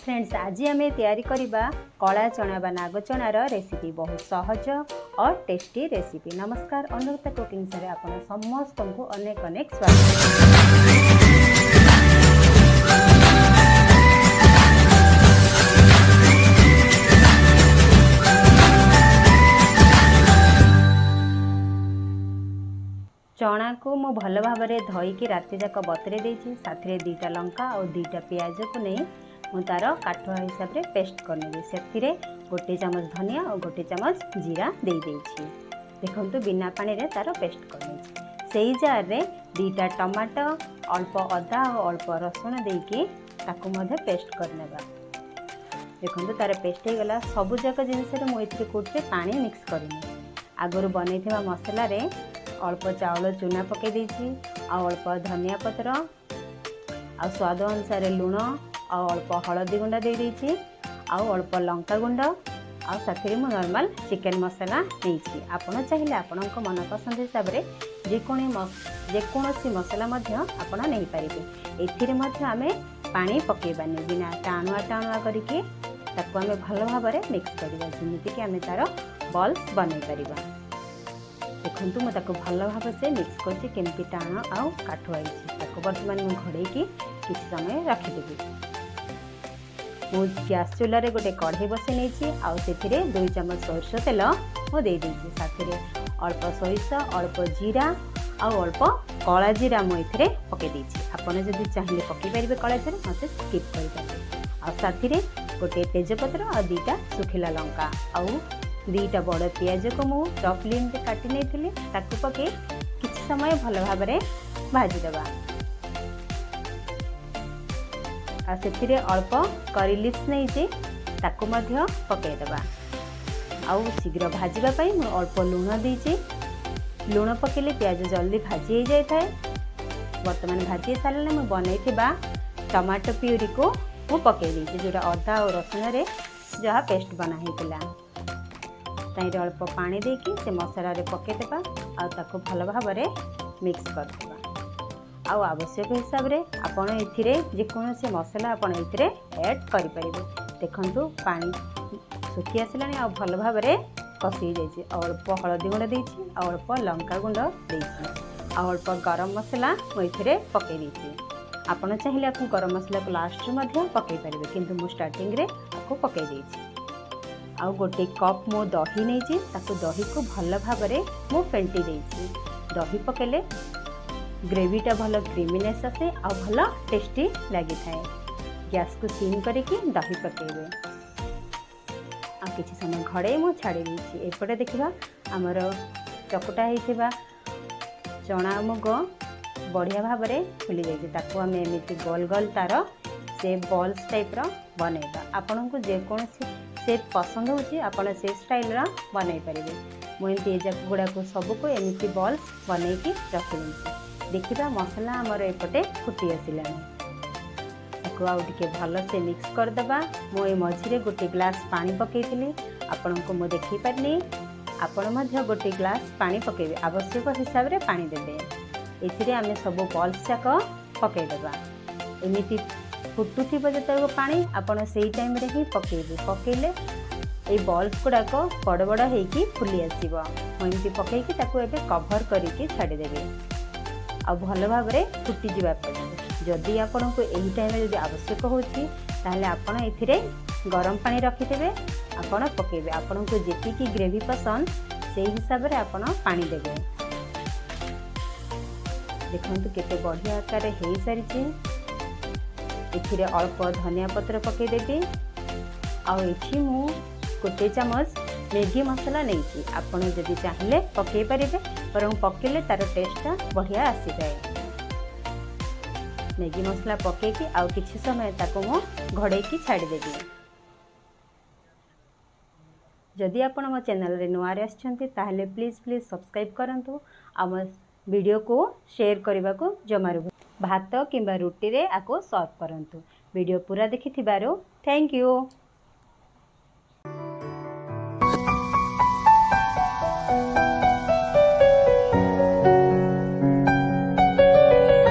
Friends, ଆଜି ଆମେ ତିଆରି କରିବା କଳା ଚଣା ବା ନାଗ ଚଣାର ରେସିପି। ବହୁତ ସହଜ ଓ ଟେଷ୍ଟି ରେସିପି। ନମସ୍କାର, ଅନୁରତା କୁକିଂ ଶୋରେ ଆପଣ ସମସ୍ତଙ୍କୁ ଅନେକ ଅନେକ ସ୍ୱାଗତ। ଚଣାକୁ ମୁଁ ଭଲ ଭାବରେ ଧୋଇକି ରାତି ଯାକ ବତୁରେଇ ଦେଇଛି। ସାଥିରେ 2ଟା ଲଙ୍କା ଆଉ 2ଟା ପିଆଜକୁ ନେଇ ମୁଁ ତା'ର କାଠୁଆ ହିସାବରେ ପେଷ୍ଟ କରିନେବି। ସେଥିରେ 1 ଚାମଚ ଧନିଆ ଆଉ 1 ଚାମଚ ଜିରା ଦେଇଦେଇଛି। ଦେଖନ୍ତୁ, ବିନା ପାଣିରେ ତା'ର ପେଷ୍ଟ କରିନେଇଛି। ସେଇ ଜାର୍ରେ 2ଟା ଟମାଟୋ, ଅଳ୍ପ ଅଦା ଆଉ ଅଳ୍ପ ରସୁଣ ଦେଇକି ତାକୁ ମଧ୍ୟ ପେଷ୍ଟ କରିନେବା। ଦେଖନ୍ତୁ, ତା'ର ପେଷ୍ଟ ହେଇଗଲା। ସବୁଯାକ ଜିନିଷରେ ମୁଁ ଏଥିରେ କେଉଁଥିରେ ପାଣି ମିକ୍ସ କରିନି। ଆଗରୁ ବନେଇଥିବା ମସଲାରେ ଅଳ୍ପ ଚାଉଳ ଚୁନା ପକାଇ ଦେଇଛି ଆଉ ଅଳ୍ପ ଧନିଆ ପତ୍ର ଆଉ ସ୍ୱାଦ ଅନୁସାରେ ଲୁଣ ଆଉ ଅଳ୍ପ ହଳଦୀ ଗୁଣ୍ଡ ଦେଇଦେଇଛି ଆଉ ଅଳ୍ପ ଲଙ୍କା ଗୁଣ୍ଡ ଆଉ ସାଥିରେ ମୁଁ ନର୍ମାଲ୍ ଚିକେନ୍ ମସଲା ନେଇଛି। ଆପଣ ଚାହିଁଲେ ଆପଣଙ୍କ ମନପସନ୍ଦ ହିସାବରେ ଯେକୌଣସି ମସଲା ମଧ୍ୟ ଆପଣ ନେଇପାରିବେ। ଏଥିରେ ମଧ୍ୟ ଆମେ ପାଣି ପକାଇବାନି। ବିନା ଟାଣୁଆ ଟାଣୁଆ କରିକି ତାକୁ ଆମେ ଭଲ ଭାବରେ ମିକ୍ସ କରିବା, ଯେମିତିକି ଆମେ ତା'ର ବଲ୍ସ ବନେଇ ପାରିବା। ଦେଖନ୍ତୁ, ମୁଁ ତାକୁ ଭଲ ଭାବରେ ସେ ମିକ୍ସ କରୁଛି, କେମିତି ଟାଣ ଆଉ କାଠୁଆ ହେଇଛି। ତାକୁ ବର୍ତ୍ତମାନ ମୁଁ ଘୋଡ଼େଇକି କିଛି ସମୟ ରଖିଦେବି। ମୁଁ ଗ୍ୟାସ୍ ଚୁଲାରେ ଗୋଟେ କଢ଼େଇ ବସାଇ ନେଇଛି ଆଉ ସେଥିରେ 2 ଚାମଚ ସୋରିଷ ତେଲ ମୁଁ ଦେଇଦେଇଛି। ସାଥିରେ ଅଳ୍ପ ସୋରିଷ, ଅଳ୍ପ ଜିରା ଆଉ ଅଳ୍ପ କଳା ଜିରା ମୁଁ ଏଥିରେ ପକାଇ ଦେଇଛି। ଆପଣ ଯଦି ଚାହିଁଲେ ପକାଇ ପାରିବେ କଳା ଜିରା, ମୋତେ ସ୍କିପ୍ କରିପାରିବେ। ଆଉ ସାଥିରେ ଗୋଟିଏ ତେଜପତ୍ର ଆଉ 2ଟା ଶୁଖିଲା ଲଙ୍କା ଆଉ 2ଟା ବଡ଼ ପିଆଜକୁ ମୁଁ ଚପିଂରେ କାଟି ନେଇଥିଲି। ତାକୁ ପକାଇ କିଛି ସମୟ ଭଲ ଭାବରେ ଭାଜିଦେବା। ଆଉ ସେଥିରେ ଅଳ୍ପ କରି ଲିଭ୍ସ ନେଇଛି, ତାକୁ ମଧ୍ୟ ପକାଇଦେବା। ଆଉ ଶୀଘ୍ର ଭାଜିବା ପାଇଁ ମୁଁ ଅଳ୍ପ ଲୁଣ ଦେଇଛି। ଲୁଣ ପକାଇଲେ ପିଆଜ ଜଲ୍ଦି ଭାଜି ହେଇଯାଇଥାଏ। ବର୍ତ୍ତମାନ ଭାଜି ସାରିଲେ ମୁଁ ବନେଇଥିବା ଟମାଟୋ ପିଉରିକୁ ମୁଁ ପକାଇ ଦେଇଛି, ଯେଉଁଟା ଅଦା ଆଉ ରସୁଣରେ ଯାହା ପେଷ୍ଟ ବନା ହେଇଥିଲା। ତାହିଁରେ ଅଳ୍ପ ପାଣି ଦେଇକି ସେ ମସଲାରେ ପକାଇଦେବା ଆଉ ତାକୁ ଭଲ ଭାବରେ ମିକ୍ସ କରିଦେବା। ଆଉ ଆବଶ୍ୟକ ହିସାବରେ ଆପଣ ଏଥିରେ ଯେକୌଣସି ମସଲା ଆପଣ ଏଥିରେ ଆଡ଼୍ କରିପାରିବେ। ଦେଖନ୍ତୁ, ପାଣି ଶୁଖି ଆସିଲାଣି ଆଉ ଭଲ ଭାବରେ କଷି ହେଇଯାଇଛି। ଆଉ ଅଳ୍ପ ହଳଦୀ ଗୁଣ୍ଡ ଦେଇଛି ଆଉ ଅଳ୍ପ ଲଙ୍କା ଗୁଣ୍ଡ ଦେଇଛି ଆଉ ଅଳ୍ପ ଗରମ ମସଲା ମୁଁ ଏଥିରେ ପକାଇ ଦେଇଛି। ଆପଣ ଚାହିଁଲେ ଆକୁ ଗରମ ମସଲାକୁ ଲାଷ୍ଟରେ ମଧ୍ୟ ପକାଇ ପାରିବେ, କିନ୍ତୁ ମୁଁ ଷ୍ଟାର୍ଟିଂରେ ଆକୁ ପକାଇ ଦେଇଛି। ଆଉ 1 କପ୍ ମୁଁ ଦହି ନେଇଛି। ତାକୁ ଦହିକୁ ଭଲ ଭାବରେ ମୁଁ ଫେଣ୍ଟି ଦେଇଛି। ଦହି ପକାଇଲେ ଗ୍ରେଭିଟା ଭଲ କ୍ରିମିନେସ୍ ଆସେ ଆଉ ଭଲ ଟେଷ୍ଟି ଲାଗିଥାଏ। ଗ୍ୟାସ୍କୁ ସିମ୍ କରିକି ଦହି ପକାଇବେ। ଆଉ କିଛି ସମୟ ଘୋଡ଼େଇ ମୁଁ ଛାଡ଼ି ଦେଇଛି। ଏପଟେ ଦେଖିବା, ଆମର ଚକୁଟା ହେଇଥିବା ଚଣା ମୁଗ ବଢ଼ିଆ ଭାବରେ ଫୁଲି ଯାଇଛି। ତାକୁ ଆମେ ଏମିତି ଗୋଲ ଗୋଲ ତା'ର ସେ ବଲ୍ସ ଟାଇପ୍ର ବନେଇବା। ଆପଣଙ୍କୁ ଯେକୌଣସି ସେପ୍ ପସନ୍ଦ ହେଉଛି, ଆପଣ ସେ ଷ୍ଟାଇଲ୍ର ବନେଇ ପାରିବେ। ମୁଁ ଏମିତି ଏ ଯାକ ଗୁଡ଼ାକୁ ସବୁକୁ ଏମିତି ବଲ୍ସ ବନେଇକି ରଖିଦେଇଛି। ଦେଖିବା, ମସଲା ଆମର ଏପଟେ ଫୁଟି ଆସିଲାଣି। ତାକୁ ଆଉ ଟିକେ ଭଲସେ ମିକ୍ସ କରିଦେବା। ମୁଁ ଏ ମଝିରେ 1 ଗ୍ଲାସ୍ ପାଣି ପକାଇଥିଲି, ଆପଣଙ୍କୁ ମୁଁ ଦେଖାଇ ପାରିନି। ଆପଣ ମଧ୍ୟ 1 ଗ୍ଲାସ୍ ପାଣି ପକାଇବେ, ଆବଶ୍ୟକ ହିସାବରେ ପାଣି ଦେବେ। ଏଥିରେ ଆମେ ସବୁ ବଲ୍ସ ଯାକ ପକାଇଦେବା। ଏମିତି ଫୁଟୁଥିବ ଯେତେବେଳେ ପାଣି, ଆପଣ ସେଇ ଟାଇମ୍ରେ ହିଁ ପକାଇବେ। ପକାଇଲେ ଏଇ ବଲ୍ସ ଗୁଡ଼ାକ ବଡ଼ ବଡ଼ ହେଇକି ଫୁଲି ଆସିବ। ମୁଁ ଏମିତି ପକାଇକି ତାକୁ ଏବେ କଭର୍ କରିକି ଛାଡ଼ିଦେବି ଆଉ ଭଲ ଭାବରେ ଫୁଟିଯିବା ପର୍ଯ୍ୟନ୍ତ। ଯଦି ଆପଣଙ୍କୁ ଏହି ଟାଇମ୍ରେ ଯଦି ଆବଶ୍ୟକ ହେଉଛି, ତାହେଲେ ଆପଣ ଏଥିରେ ଗରମ ପାଣି ରଖିଦେବେ, ଆପଣ ପକାଇବେ। ଆପଣଙ୍କୁ ଯେତିକି ଗ୍ରେଭି ପସନ୍ଦ, ସେଇ ହିସାବରେ ଆପଣ ପାଣି ଦେବେ। ଦେଖନ୍ତୁ, କେତେ ବଢ଼ିଆ ଆକାରରେ ହେଇସାରିଛି। ଏଥିରେ ଅଳ୍ପ ଧନିଆ ପତ୍ର ପକାଇଦେବି। ଆଉ ଏଠି ମୁଁ 1 ଚାମଚ ମ୍ୟାଗି ମସଲା ନେଇଛି। ଆପଣ ଯଦି ଚାହିଁଲେ ପକାଇ ପାରିବେ, ବରଂ ପକାଇଲେ ତା'ର ଟେଷ୍ଟଟା ବଢ଼ିଆ ଆସିଥାଏ। ମ୍ୟାଗି ମସଲା ପକାଇକି ଆଉ କିଛି ସମୟ ତାକୁ ମୁଁ ଘୋଡ଼େଇକି ଛାଡ଼ିଦେବି। ଯଦି ଆପଣ ମୋ ଚ୍ୟାନେଲରେ ନୂଆରେ ଆସିଛନ୍ତି, ତାହେଲେ ପ୍ଲିଜ୍ ପ୍ଲିଜ୍ ସବସ୍କ୍ରାଇବ୍ କରନ୍ତୁ ଆଉ ମୋ ଭିଡ଼ିଓକୁ ସେୟାର କରିବାକୁ ଜମାରୁ। ଭାତ କିମ୍ବା ରୁଟିରେ ଆକୁ ସର୍ଭ କରନ୍ତୁ। ଭିଡ଼ିଓ ପୁରା ଦେଖିଥିବାରୁ thank you.